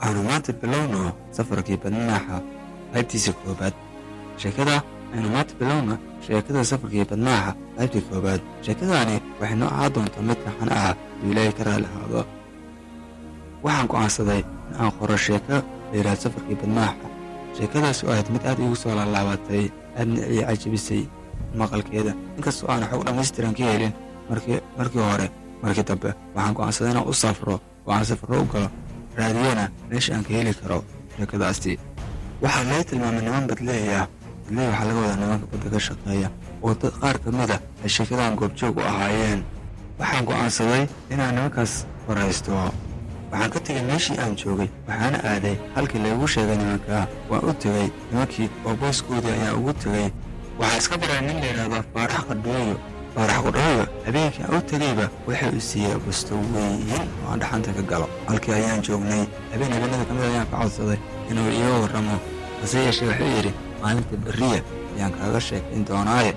Aanu maanta bilowno safarkii badmaaxa qaybtiisa koobaad. Sheekada aynu maanta bilowno sheekada safarkii badmaaxa qaybtii koobaad. Sheekadaani waxay noo ahaa doontaa mid taxan ah hadduu Ilaahay ka raali ahaado. Waxaan go'aansaday in aan qoro sheeko la yidhaahdo safarkii badmaaxa. Sheekadaas oo ahayd mid aad iigu soo laalaabatay, aadna ii cajabisay maqalkeeda, inkastoo aan xog dhammaystiran ka helin markii hore. Markii dambe waxaan go'aansaday inaan u safro oo aan safarro u galo, raadiyana meesha aan ka heli karo sheekadaasi. Waxaa lay tilmaamay niman badleey ah. Badleey waxaa laga wadaa nimanka badda ka shaqeeya, oo dad qaar ka mid a ay sheekadan goobjoog u ahaayeen. Waxaan go'aansaday inaan nimankaas waraysto. Waxaan ka tegay meeshii aan joogay, waxaana aaday halkii laygu sheegay nimanka. Waan u tegay nimankii oo booskoodii ayaan ugu tegay. Waxaa iska baray nin la yidhaahdo Faarax Qadhooyo. Faarax Qadhooyo habeenkii aan u tegayba wuxuu i siiyey busto weyn oo aan dhaxanta ka galo. Halkii ayaan joognay. Habeen habeenada ka mid ayaan ka codsaday inuu iiga warramo, hase yeeshee wuxuu yidhi, "Maalinta berriya ayaan kaaga sheekayn doonaaye."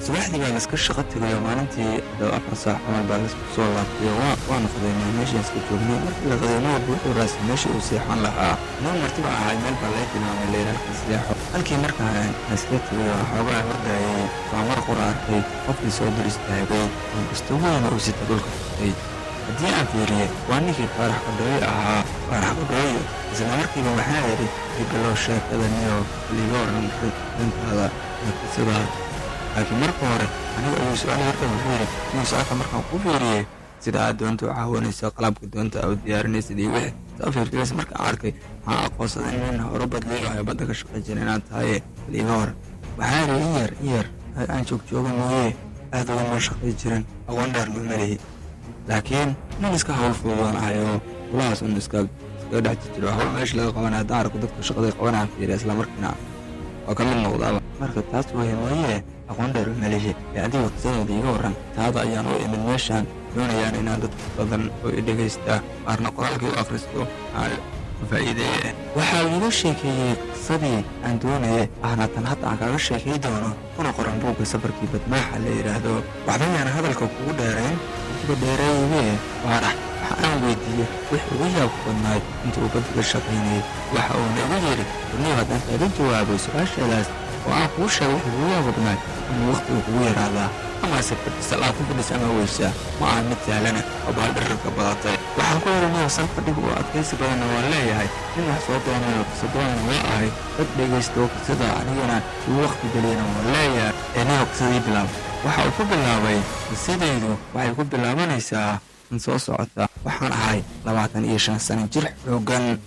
Subaxdii baa laiska shaqo tegay oo maalintii 4 saac camal baa laisku soo laabtay. Waanu qadaynay, meeshaan iska joognay. Markii la qaday, nin walba wuxuu raastay meeshii uu seexan lahaa. Nin marti baa ahay, meel baa laga tilmaamay layidhi halka seexo. Halkii markaa aan iska tegay oo xoogaa hordayay, baa mar qura arkay qofkii soo dul istaagay oo busto weyn uu sita dhulka furtay. Haddii aan fiiriyey, waa ninkii Faarax Qadhooyo ahaa. Faarax Qadhooyo isla markiiba waxaa idhi, "Ibilow sheekada niyo, bal iiga warran arrintaada iyo qisadaada." Laakiin marka hore aniga ayuu su-aal horta. Wuxuu yidhi, "Niyo, saaka markaan ku fiiriyey sida aad doonta u caawinayso, qalabka doonta aad u diyaarinaysid iyo wixii saa fiirfiiraysa markaan arkay, waxaan aqoonsaday nin hore badleeyo ayo badda ka shaqay jira inaad tahay. Bal iiga waran." Waxaa idhi, "In yar in yar aan joogjooga mooye, aad ugama shaqay jirin, aqoon dheer ma malihi, laakiin nin iska hawl fududan ahayo, howlahaas un iskaga dhex jiro. Hawl meesha laga qabanaya haddaan arko, dadka shaqaday qabanayaan fiiriya, isla markiina waa ka mid noqdaaba. Marka taas weeye mooye, aqoon dheer uma lihi. Ee adiga qisadaada iiga warran. Taada ayaan u imid meeshaan, doonayaan inaan dad badan oo i dhegaysta, qaarna qoraalkii u akhristo, aan faa'iideeye." Waxaa iiga sheekeeyey qisadii aan doonayay, ahna tan hadda aan kaaga sheekay doono, kuna qoran buugga safarkii badmaaxa la yidhaahdo. Waxba yaan hadalka kugu dheerayn, kuga dheereeybe. Faarax waxa aan weydiiyey wix ugu yaabka badnaay inta uu badda ka shaqaynayay. Waxa uuna igu yidhi, "Warniyo, haddaan kaaga jawaabo su-aashaadaas oo aan kuu sheego wix ugu yaab badnaay, ama waqtiga kugu yaraadaa amase fadhisal aad ku fadhisa ama weysaa, ma aha mid sahlana oo bahal dherarka badatay." Waxaan ku yidhi, "Niyo, sal fadhiga oo adkaysi badanna waan leeyahay, nin wax soo doonayo qiso doonana waa ahay, dad dhegaysto qisada anigana igu waqti geliyana waan leeyahay. Ee niyo, qisadii bilaab." Waxa uu ku bilaabay, "Qisadaydu waxay ku bilaabanaysaa in soo socota. Waxaan ahay 25 sano jir xooggan.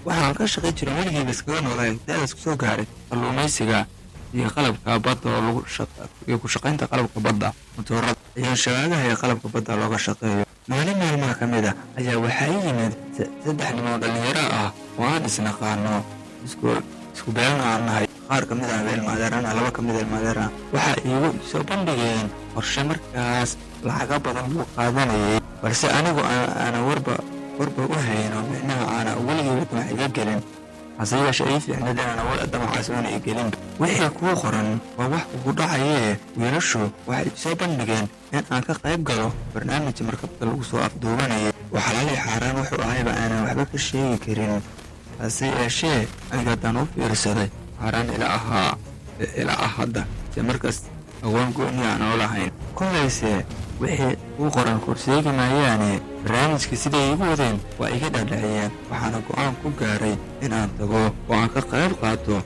Waxaan ka shaqay jiray, weligeyba iskaga noolay, da'daas kusoo gaaray, kalluumaysiga iyo qalabka badda oo lagu iyo ku shaqaynta qalabka badda, matoorada iyo shabaagaha iyo qalabka badda looga shaqeeyo. Maalin maalmaha ka mid a ayaa waxaa ii yimid saddex nin oo dhallinyaro ah oo aan isnaqaano, isku beelna aan nahay, qaar ka mid ah ilmaadeerana, laba ka mid a ilmaadeerana. Waxa iigu soo bandhigeen qorshe markaas lacaga badan lagu qaadanayay, balse anigu aana warba u hayno, micnaha aana weligeyba damac iga gelin. Hase yeeshee ii fiicneed inaana damacaas oona i gelin. Wixii kuu qoran waa wax kugu dhacayee. Wiilashu waxay soo bandhigeen in aan ka qayb galo barnaamij markabta lagu soo afduubanayay oo xalaal iyo xaaraan wuxuu ahayba aanan waxba ka sheegi karin. Hase yeeshee aniga haddaan u fiirsaday, xaaraan ila ahaa ilaa ah hadda se markaas aqoon gooni aan oo lahayn. Kolayse wixii kuu qoran korseegi maayaane, barnaamijka siday igu wadeen waa iga dhadhaciyeen, waxaana go'aan ku gaaray in aan tago oo aan ka qayb qaato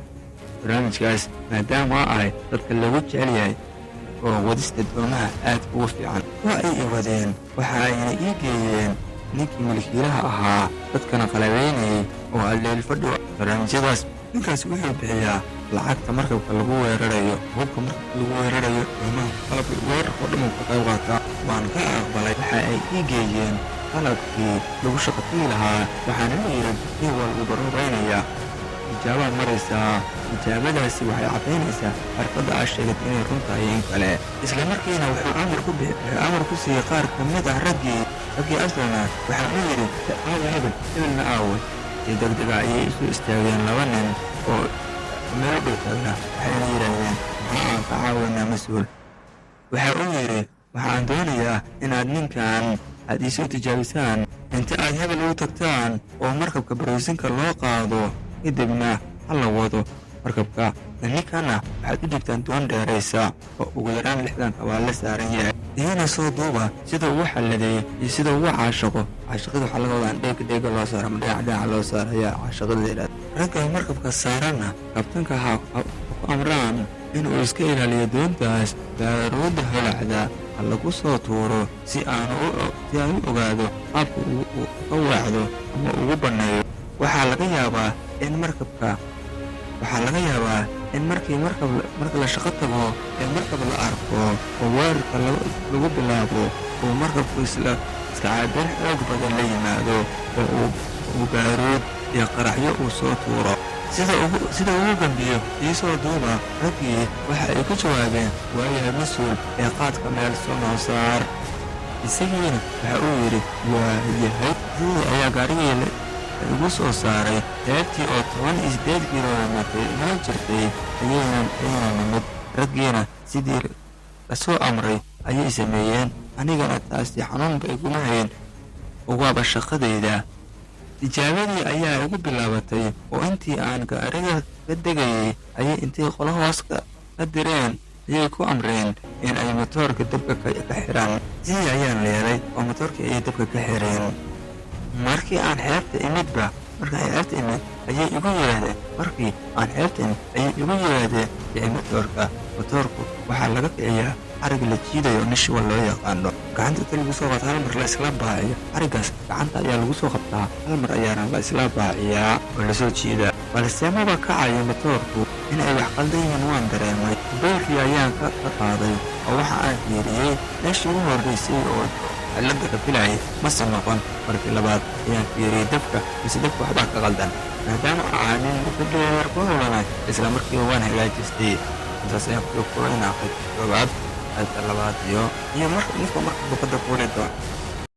barnaamijkaas, maadaama ahay dadka lagu jecel yahay oo wadista doomaha aad ugu fiican. Waa ay i wadeen, waxa ayna ii geeyeen ninkii milkiilaha ahaa, dadkana qalabeynayay oo alleel fadhi barnaamijyadaas. Ninkaas wuxuu bixiyaa lacagta markabka lagu weerarayo, hubka markabka lagu weerarayo, doomaha, qalabka weerarka oo dhan uu ka qayb qaataa. Waan ka aqbalay. Waxa ay ii geeyeen qalabkii lagu shaqatigi lahaa, waxaana la yidhi, 'Nin, waa lagu baroobaynayaa, tijaabaad maraysaa, tijaabadaasi waxay caddaynaysaa xirfadda aad sheegatay inay run tahay in kale.' Isla markiina wuxuu amar ku siiyey qaar ka mid ah raggii aslana. Waxaa u yidhi, 'Aawe hebel, hebelna aawe?' Si degdeg ah ayay isu istaageen laba nin oo meel dhow taagnaa, waxayna yidhaahdeen, 'Maxaa aan ka caawinaa, mas-uul?' Waxa uu yidhi, 'Waxaan doonayaa inaad ninkan aad iisoo tijaabisaan.' Inta aad hebel ugu tagtaan oo markabka baroosinka loo qaado, kadibna ha la wado markabka. Ninkana waxaad u dhigtaan doon dheeraysa oo ugu yaraan 60 kabaale saaran yahay. Iyana soo duuba sida ugu xalladeeyo iyo sida ugu caashaqo. Caashaqada waxaa laga wadaa dheega dheega loo saaro ama dhinac dhinaca loo saaro ayaa caashaqada la yidhahda. Ragga markabka saaranna kabtanka ha ku amraan inuu iska ilaaliyo doontaas baaruudda holacda ha lagu soo tuuro, si aan u ogaado qaabka uga weecdo ama ugu banneeyo. Waxaa laga yaabaa in markabka waxaa laga yaabaa in markii markab marka la shaqo tago ee markab la arko oo weerarka lagu bilaabo, uu markabku isla iska caabin xoog badan la yimaado oo uu baaruud iyo qaraxyo uu soo tuuro sida ugu gambiyo. Iisoo duuba. Raggii waxa ay ku jawaabeen, "Waayahay mas-uul, ee qaadka meel soo noo saar." Isagiina waxa uu yidhi, "Waayahay." Sidii ayaa gaarigii igu soo saaray xeebtii oo 18 kilomitir noo jirtay ayayna nimid. Raggiina sidii lasoo amray ayay sameeyeen. Anigana taasi xanuunba iguma hayn oo waaba shaqadayda. Tijaabadii ayaa igu bilaabatay oo intii aan gaariga ka degayay ayay intay qolo hoos ka direen ayay ku amreen in ay matoorka dabka ka xiraan. Sidii ayaan yeelay oo matoorkii ayay dabka ka xireen. Markii aan xeebta imidba markii aan xeebta imid ayay igu yidhaahdeen markii aan xeebta imid ayay igu yidhaahdeen, "Kici matoorka." Matoorku waxaa laga kiciyaa xarig la jiidayo, nishwa loo yaqaano. Gacanta inta lagu soo qabto hal mar la isla baaciyo. Xariggaas gacanta ayaa lagu soo qabtaa, hal mar ayaana la isla baaciyaa oo lasoo jiidaa. Balse maba kacayo matoorku. In ay wax qaldan yihiin waan dareemay. Mobaylkii ayaan ka qaaday oo waxa aan fiiriyey meeshii ugu horreysay oo cilladda ka filayay, mase noqon. Markii labaad ayaan fiiriyey dabka, mise dabka waxbaa ka qaldan. Maadaama aan muddo dheer ku howlanay, isla markiiba waan hagaajistay. Intaas ayaan kusoo koobaynaa qaybta koowaad, qaybta labaad iyo marka ninkoo marka badda fuuli doona.